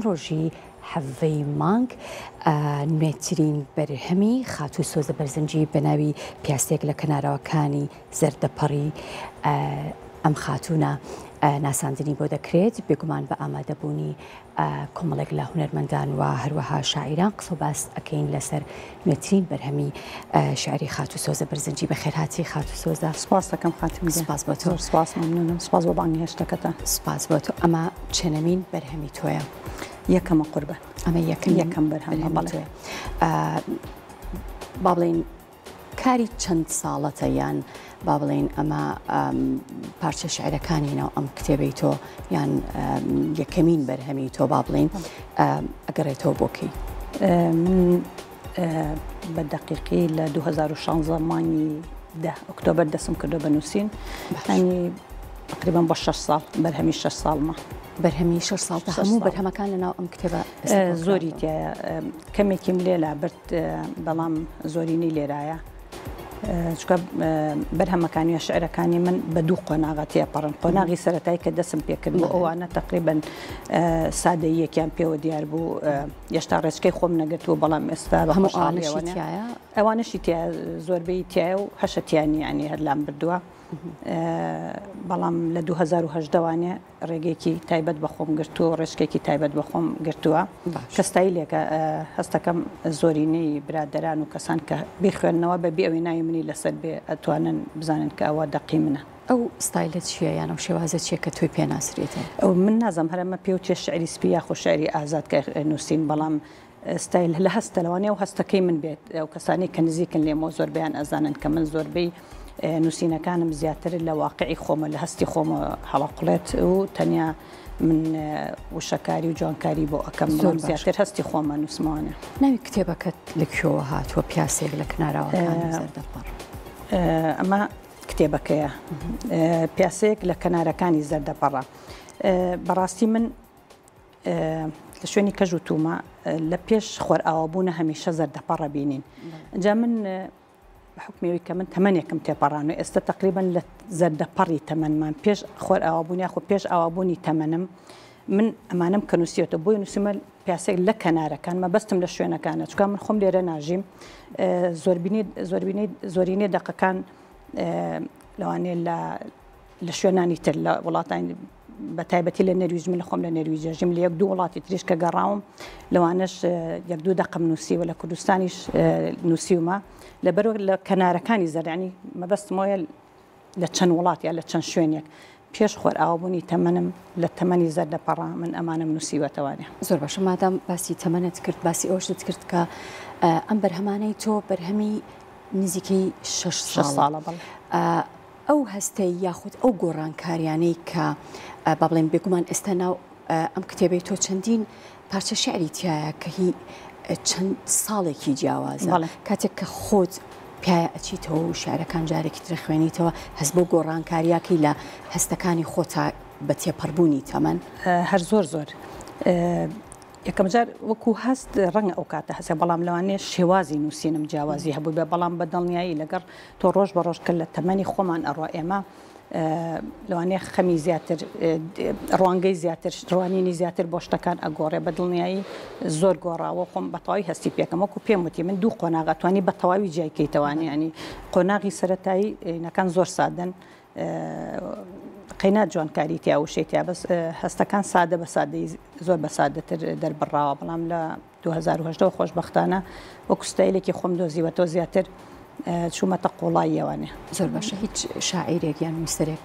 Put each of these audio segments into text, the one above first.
ڕۆژی حەڤەی مانگ نوێترین بەرهەمی خاتوو سۆزە بەرزنجی بە ناوی پیاسەیەک لە کەناراوەکانی زەردەپەڕی ئەم خاتوونە ناساندنی بۆ دەکرێت، بێگومان بە ئامادەبوونی کۆمەڵێک لە هونەرمەندان و هەروەها شاعیران قسە و باس ئەکەین لەسەر نوێترین بەرهەمی شعری خاتوو سۆزە بەرزنجی. بەخێرهاتی خاتوو سۆزە. سپاس دەکەم خاتوو گیان. سپاس بۆ تۆ. زۆر سپاس، مەمنونم. سپاس بۆ بانگهێشتەکەتان. سپاس بۆ تۆ. ئەمە چەنەمین بەرهەمی تۆیە؟ یەکەمە قوربان. ئەمە یەکەمین یەکەم بەرهەمە، بەڵێ. تۆیە. با بڵێین کاری چەند ساڵەتە یان با بڵێین ئەمە پارچە شعرەکانی ناو ئەم کتێبەی تۆ یان یەکەمین بەرهەمی تۆ با بڵێین ئەگەڕێتەوە بۆ کەی؟ من بە دەقیقی لە 2016 مانگی دە ئۆکتۆبەر دەسم کردو بە نووسین ینی تقریبا بۆ 6 ساڵ بەرهەمی 6 ساڵمە. بەرهەمی 6 ساڵ هەموو بەرهەمەکان لە ناو ئەم کتێبە زۆری تایە کەمێکیم لێ لابرد بەڵام زۆرینەی لێرایە چونکە بەرهەمەکانی یا شعرەکانی من بە دوو قۆناغە تێپەڕن قۆناغی سەتای کە دەسم پێکرد بۆ ئەوانە تقریبن سادەیەکیان پێوە دیار بوو یشتا ڕێچکەی خۆم نەگرتووە بەڵام ئێستا بە هەموو ئەوانەشی ئەوانەشی تیا زۆربەی تایە و هەشەتیانی ینی هەر لام بردووە بەڵام لە 2010 وانێ ڕێگەیەکی تایبەت بە خۆم گرتووە و ڕێچکێکی تایبەت بە خۆم گرتووە کە ستایلێکە هەستەکەم زۆرینەی برادەران و کەسان کە بیخوێننەوە بە بێ ئەوەی ناوی منی لەسەر بێ ئەتوانن بزانن کە ئەوە دەقی منە. ئەو ستایلە چییە یان ئەو شێوازە چییە کە تۆی پێ ناسرێتەوە؟ ئەو من نازانم هەر ئەمە پێوترێ شعری سپی یاخۆ شعری ئازاد کە نووسین بەڵام ستایل لە هەستە لەوانەیە ئەو هەستەکەی من بێت ئەو کەسانەی کە نزیکن لێمەوە زۆربەیان ئەزانن کە من زۆربەی نووسینەکانم زیاتر لە واقعی خۆمە لە هەستی خۆمە هەڵەقوڵێت و تەنیا من وشەکاری و جوانکاری بۆ ئەەکەم زۆر زیاتر هەستی خۆمە نووسمەوانە. ناوی کتێبەکەت لە کوێوە هاتووە پیاسەیەک لە کەناراوەکانی زەردەپەڕ؟ ئەمە کتێبەکەیە پیاسەیەک لە کەنارەکانی زەردەپەڕە. بەڕاستی من لە شوێنی کەژ و توومە لە پێش خۆرئاوابوونە هەمیشە زەردەپەڕە بینین جا من بە حکمەوەی کە من تەمەنێکم تێپەڕان و ئێستا تقریبا لە زەردەپەڕی تەمەنمان پێش خۆر ئاوابوون یاخۆ پێش ئاوابوونی تەمەنم من ئەمانم کە نووسیەتە بۆی نووسیمە پیاسێک لە کەنارەکان مەبەستم لە شوێنەکانە چکا من خۆم لێرە ناژیم زۆربینی زۆربینی زۆرینەی دەقەکان لەوانەیە لە لە شوێنانی تر لە وڵاتانی بە تایبەتی لە نەرویج من لە خۆم لە نەرویج ژیم لە یەک دوو وڵاتی تریش کە گەڕاوم لەوانەش یەک دوو دەقم نووسیوە لە کوردستانیش نووسیومە لەبەرەوە لە کەنارەکانی زەرانی مەبەستمەوەیە لە چەند وڵات یا لە چەند شوێنێک پێش خۆرئاوابوونی تەمەنم لە تەمەنی زەردەپەڕە من ئەمانەم نووسیوەتەوانێ. زۆر باشە مادام باسی تەمەنت کرد باسی ئەوەشت کرد کە ئەم بەرهەمانەی تۆ بەرهەمی نزیکەی شەش ساڵە بەڵێ. ئەو هەستەی یاخود ئەو گۆڕانکاریانەی کە با بڵێن بێگومان ئێستا ناو ئەم کتێبەی تۆ چەندین پارچە شعری تایە کە هی چەند ساڵێکی جیاوازە کاتێک کە خۆت پیاە ئەچیتەوە و شعرەکان جارێکی ترە خوێنیتەوە هەست بۆ گۆڕانکاریاکەی لە هەستەکانی خۆتا بە تێپەڕبوونی تەمەن هەر زۆر زۆر یەکەم جار وەکو هەست ڕەنگە ئەو کاتە هەسێ بەڵام لەوانەیە شێوازی نووسینم جیاوازی هەبوو بێ بەڵام بە دڵنیایی لەگەڕ تۆ ڕۆژ بە ڕۆژ کە لە تەمەنی خۆمان ئەڕوا ئێمە لەوانەیە خەمی زیاتر ڕوانگەی زیاتر ڕوانینی زیاتر بۆ شتەکان ئەگۆڕێ بە دڵنیایی زۆر گۆڕاوە خۆم بە تەواوی هەستی پێکەم وەکو پێم وتی من دوو قۆناغ ئەتوانی بە تەواوی جیای کەیتەوانێ ینی قۆناغی سەتایی نەکان زۆر سادەن قەینا جوانکاری تیا وشەی تیا بەس هەستەکان سادە بە سادەی زۆر بە سادەتر دەربڕاوە بەڵام لە 2010 خۆشببختانە وەکو ستایلێکی خۆم دۆزیوەتەوە زیاتر چوومەتە قوڵاییەوانێ. زۆر باشە هیچ شاعیرێک یان نووسەرێک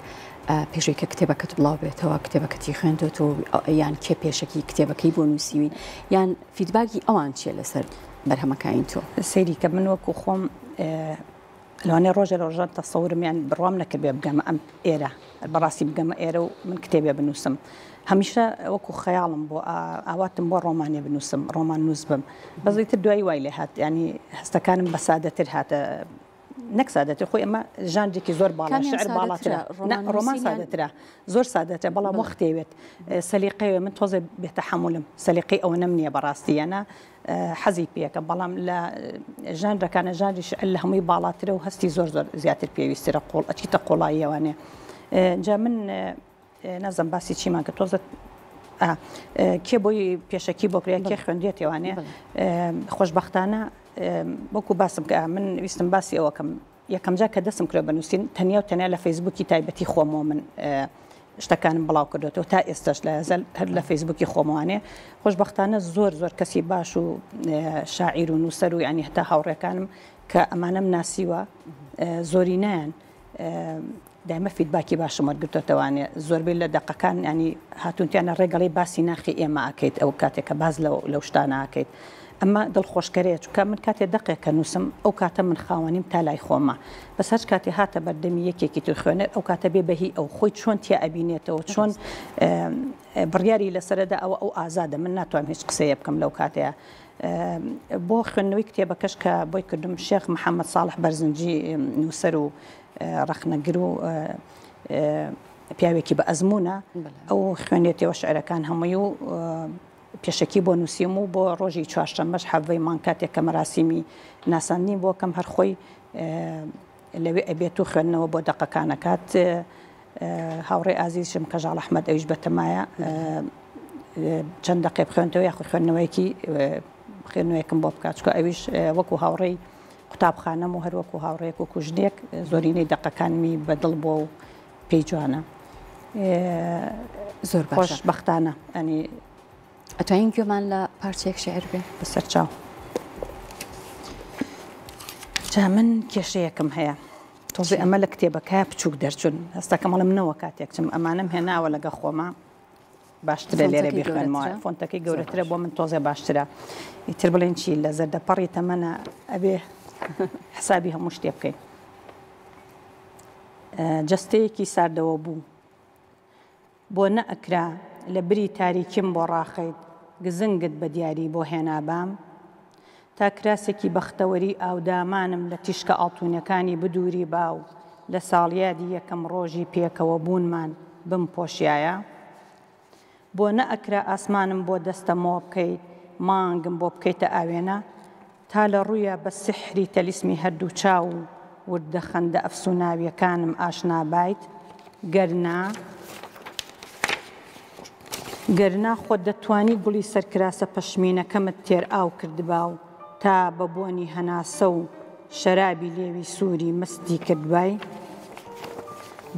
پێشەوەی کە کتێبەکەت بڵاو بێتەوە کتێبەکەتی خوێندۆتەوە یان کێ پێشەکی کتێبەکەی بۆ نووسیوین یان feedback ی ئەوان چییە لەسەر بەرهەمەکانی تۆ؟ سەیری کە من وەکو خۆم لەوانەیە ڕۆژێ لە ڕۆژان تەسەورم یان بڕوام نەکردبێ بگەمە ئەم ئێرە بەڕاستی بگەمە ئێرە و من کتێبێ بنووسم هەمیشە وەکو خەیاڵم بۆ ئاواتم بۆ ڕۆمانێ بنووسم ڕۆمان نووس بم بەس ئیتر دوایی وای لێ هات ینی هەستەکانم بە سادەتر هاتە نەک سادەتر خۆی ئەمە ژانرێکی زۆر باڵا شعر باڵاترە ڕۆمان سادەترە زۆر سادەترە بەڵام وەختێوێت سەلیقەیە من تۆزێ بێتەحەمولم سەلیقەی ئەوەنەم نییە بەڕاستی یانە حەزی پێکەم بەڵام لە ژانرەکانە ژانری شعر لە هەمووی باڵاترە و هەستی زۆر زۆر زیاتر پێویسترە قۆڵ ئەچیتە قۆڵاییەوانێ جا من نازم باسی چیمان کە تۆزە. کێ بۆی پێشەکی بۆ کرێ کێ خوێندێتێوانێ خۆشببختانە وەکو باسم کە من ویستم باسی ئەوەکەم یەکەمجار کە دەستم کرد بە نووسین تەنیا و تەنیا لە فەیسبووکی تایبەتی خۆمەوە من شتەکانم بڵاو کردوێتەوە تا ئێستاش لە زەل هەر لە فەیسبووکی خۆمەوانێ خۆشببختانە زۆر زۆر کەسی باش و شاعیر و نووسەر و ینی هەتا هاوڕێکانم کە ئەمانەم ناسیوە زۆرینیان دایمە feedback ی باشم وەرگرتۆتەوانێ زۆربەی لە دەقەکان ینی هاتوونتیانە ڕێگەڵی باسی ناخی ئێمە ئەکەیت ئەو کاتێک کە باز لەو شتانە ئەکەیت ئەمە دڵخۆشکەرەیە چونکە من کاتێ دەقێک کە نووسم ئەو کاتە من خاوەنیم تا لای خۆمە بەس هەرچ کاتێ هاتە بەردەمی یەکێکی تر خوێنەر ئەو کاتە بێ بەهی ئەو خۆی چۆن تیا ئەبینێتەوە چۆن بڕیاری لەسەرەدا ئەوە ئەو ئازادە من ناتوانم هیچ قسەیە بکەم لەو کاتەیە بۆ خوێندنەوەی کتێبەکەش کە بۆی کردم شێخ محەممەد ساڵح بەرزنجی نووسەر و ڕەخنەگر و پیاوێکی بە ئەزمونە ئەو خوێنێتەوە شعرەکان هەمووی و پێشەکی بۆ نووسیم و بۆ ڕۆژی چوارشەممەش حەڤەی مانگ کاتێک کە مەراسیمی ناساندنی بۆ کەم هەر خۆی لەوێ ئەبێت و خوێندنەوە بۆ دەقەکان ئەکات. هاوڕێ ئازیزشم کەژاڵ ئەحمەد ئەویش بەتەمایە چەند دەقێ بخوێنتەوە یاخود خوێندنەوەیەکی خوێندنەوەیەکم بۆ بکات چونکە ئەویش وەکو هاوڕێی قوتابخانەم و هەروەکو هاوڕێیەک وەکو ژنێک زۆرینەی دەقەکانمی بەدڵ بووە و پێی جوانە زۆر باشە خۆشبەختانە ئەنی ئەتوانین گوێمان لە پارچەیەک شعر بێ بەسەر چاو جا من کێشەیەکم هەیە تۆزێ ئەمە لە کتێبەکە بچووک دەرچون هەستەکەم ئەڵێم نەوە کاتێک چم ئەمانەم هێناوە لەگە خۆما باشترە لێرە بیخوێنمەوە فۆنتەکەی گەورەترە بۆ من تۆزێ باشترە ئیتر بڵێن چی لە زەردەپەڕی تەمەنە ئەبێ حسابی هەموو شتێ بکەین جەستەیەکی ساردەوە بوو. بۆ نەئەکرا لە بری تاریکیم بۆ ڕاخەیت گزنگت بە دیاری بۆ هێنابام؟ تا کراسێکی بەختەوەری ئاودامانم لە تیشکە ئاڵتوونیەکانی بدووریبا و لە ساڵیادی یەکەم ڕۆژی پێکەوە بوونمان بمپۆشیایە؟ بۆ نەئەکرا ئاسمانم بۆ دەستەمۆ بکەیت، مانگم بۆ بکەیتە ئاوێنە؟ تا لە ڕوویا بە سیحری تەلیسمی هەردوو چاو و وردە خەندە ئەفسووناوییەکانم ئاشنا بایت؟ گەر نا، گەر نا خۆت دەتوانی گوڵی سەر کراسە پەشمینەکەمت تێرئاو کردبا و تا بە بۆنی هەناسە و شەرابی لێوی سووری مەستی کردبای؟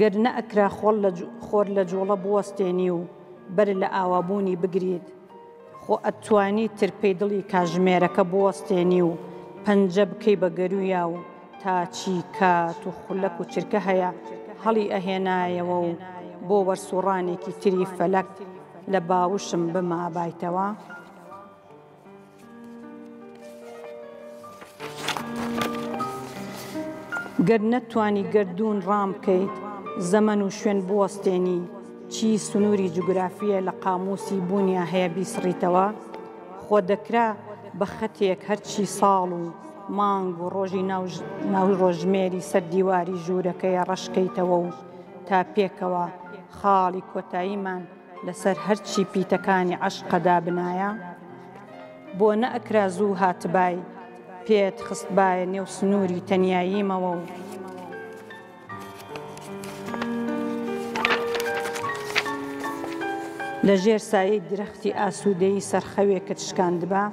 گەر نەئەکرا خۆر لە جووڵە بوەستێنی و بەر لە ئاوابوونی بگریت، خۆ ئەتوانی ترپەی دڵی کاژمێرەکە بوەستێنی و پەنجە بکەی بە گەروویا و تا چی کات و خولەک و چرکە هەیە هەڵی ئەهێنایەوە و بۆ وەرسوڕانێکی تری فەلەک لە باوشم بمابایتەوە؟ گەر نەتتوانی گەردوون ڕام بکەیت، زەمەن و شوێن بوەستێنی، چی سنووری جوگرافییە لە قامووسی بوونیا هەیە بیسڕیتەوە؟ خۆ دەکرا بە خەتێک هەرچی ساڵ و مانگ و ڕۆژی ناو ڕۆژژمێری سەر دیواری ژوورەکەیە ڕەش کەیتەوە و تا پێکەوە خاڵی کۆتاییمان لەسەر هەرچی پیتەکانی عەشقە دابنایە؟ بۆ نەئەکرا زوو هاتبای، پێت خستبایە نێو سنووری تەنیاییمەوە و. لە ژێر سایەی درەختی ئاسوودەیی سەرخەوێکت شکاندبا؟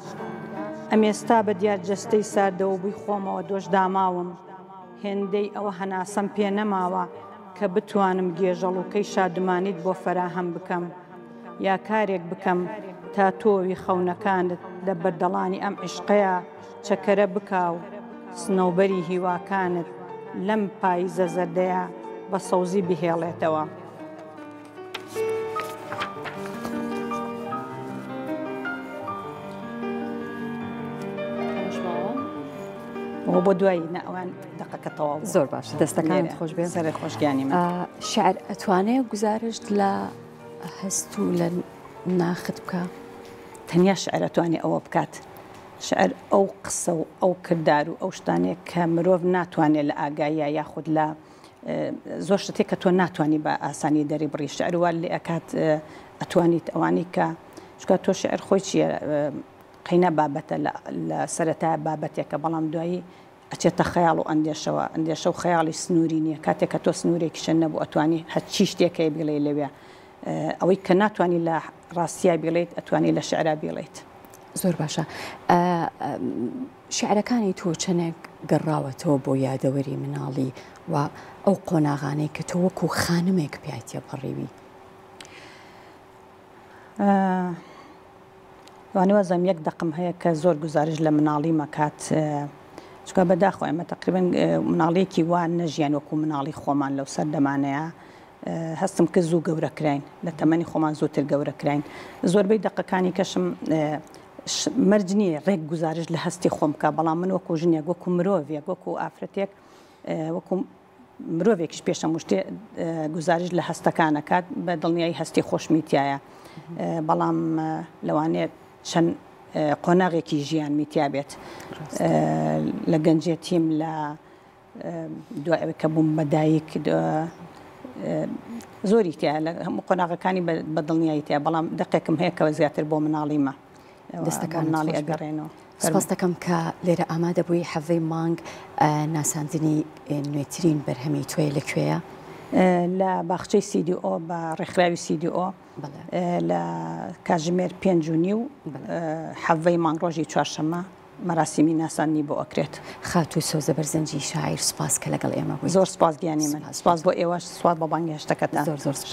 ئەمێستا بە دیار جەستەی ساردەوەبووی خۆمەوە دۆش داماوم، هێندەی ئەوە هەناسەم پێ نەماوە کە بتوانم گێژەڵووکەی شادومانیت بۆ فەراهەم بکەم. یا کارێک بکەم تا تۆوی خەونەکانت لە بەردەڵانی ئەم عیشقەیا چەکەرە بکا و سنەوبەری هیواکانت لەم پاییزە زەردەیا بە سەوزی بهێڵێتەوە. بۆ دوایی نا ئەوان دەقەکە تەواو زۆر باش دەستەکانت خۆش بێ سەرت خۆش گیانی من. شعر ئەتوانێ گوزارشت لە هەست و لە ناخت بکا؟ تەنیا شعر ئەتوانێ ئەوە بکات. شعر ئەو قسە و ئەو کردار و ئەو شتانەیە کە مرۆڤ ناتوانێت لە ئاگاییا یاخود لە زۆر شت هەیە کە تۆ ناتوانی بە ئاسانی دەری بڕی شعر وا لێ ئەکات ئەتوانیت ئەوانەی کە چونکە تۆ شعر خۆی چییە قەینا بابەتە لە سەرەتا بابەتێکە بەڵام دوایی ئەچێتە خەیاڵ و ئەندێشەوە، ئەندێشە و خەیاڵیش سنووری نییە، کاتێک کە تۆ سنوورێکیشت نەبوو ئەتوانی هەرچی شتێک هەیە بیڵێی لەوێ، ئەوەی کە ناتوانی لە. ڕاستیا بیڵێیت ئەتوانی لە شعرا بیڵێیت. زۆر باشە شعرەکانی تۆ چەندێک گەڕاوەتەوە بۆ یادەوەری مناڵی و ئەو قۆناغانەی کە تۆ وەکو خانمێک پیای تێپەڕیوی؟ وانە وازم یەک دەقم هەیە کە زۆر گوزارش لە مناڵی مەکات چکە بەداخۆ ئێمە تقریبن مناڵیەکی وان نەژیان وەکو مناڵی خۆمان لەو سەردەمانەیە هەستم کرد زوو گەورە کراین لە تەمەنی خۆمان زووتر گەورە کراین زۆربەی دەقەکانی کەشم مەرج نییە ڕێک گوزارش لە هەستی خۆم بکە بەڵام من وەکو ژنێک وەکو مرۆڤێک وەکو ئافرەتێک وەکو مرۆڤێکیش پێش هەموو شتێ گوزارش لە هەستەکان ئەکات بە دڵنیایی هەستی خۆشمی تایە بەڵام لەوانەیە چەند قۆناغێکی ژیانمی تیا بێت لە گەنجێتیم لە دوای ئەوەی کە بووم بە دایک زۆری تیا لە هەموو قۆناغەکانی بە دڵنیایی تیا بەڵام دەقێکم هەیە کە زیاتر بۆ مناڵیمە دەستەکان مناڵی ئەگەڕێنەوە. سپاست دەکەم کە لێرە ئامادە بووی حەڤەی مانگ ناساندنی نوێترین بەرهەمی تۆیە لە کوێیە؟ لە باخچەی سیدی ئۆ بە ڕێکخراوی سیدی ئۆ لە کاتژمێر پێنج و نیو حەڤەی مانگ ڕۆژی چوارشەممە مەراسیمی ناساندنی بۆ ئەکرێت. خاتوو سۆزە بەرزنجی شاعیر سوپاس کە لەگەڵ ئێمە بوویت. زۆر سوپاس گیانی من. سوپاس بۆ ئێوەش، سوپاس بۆ بانگهێشتەکەتان. زۆر زۆر سوپاس.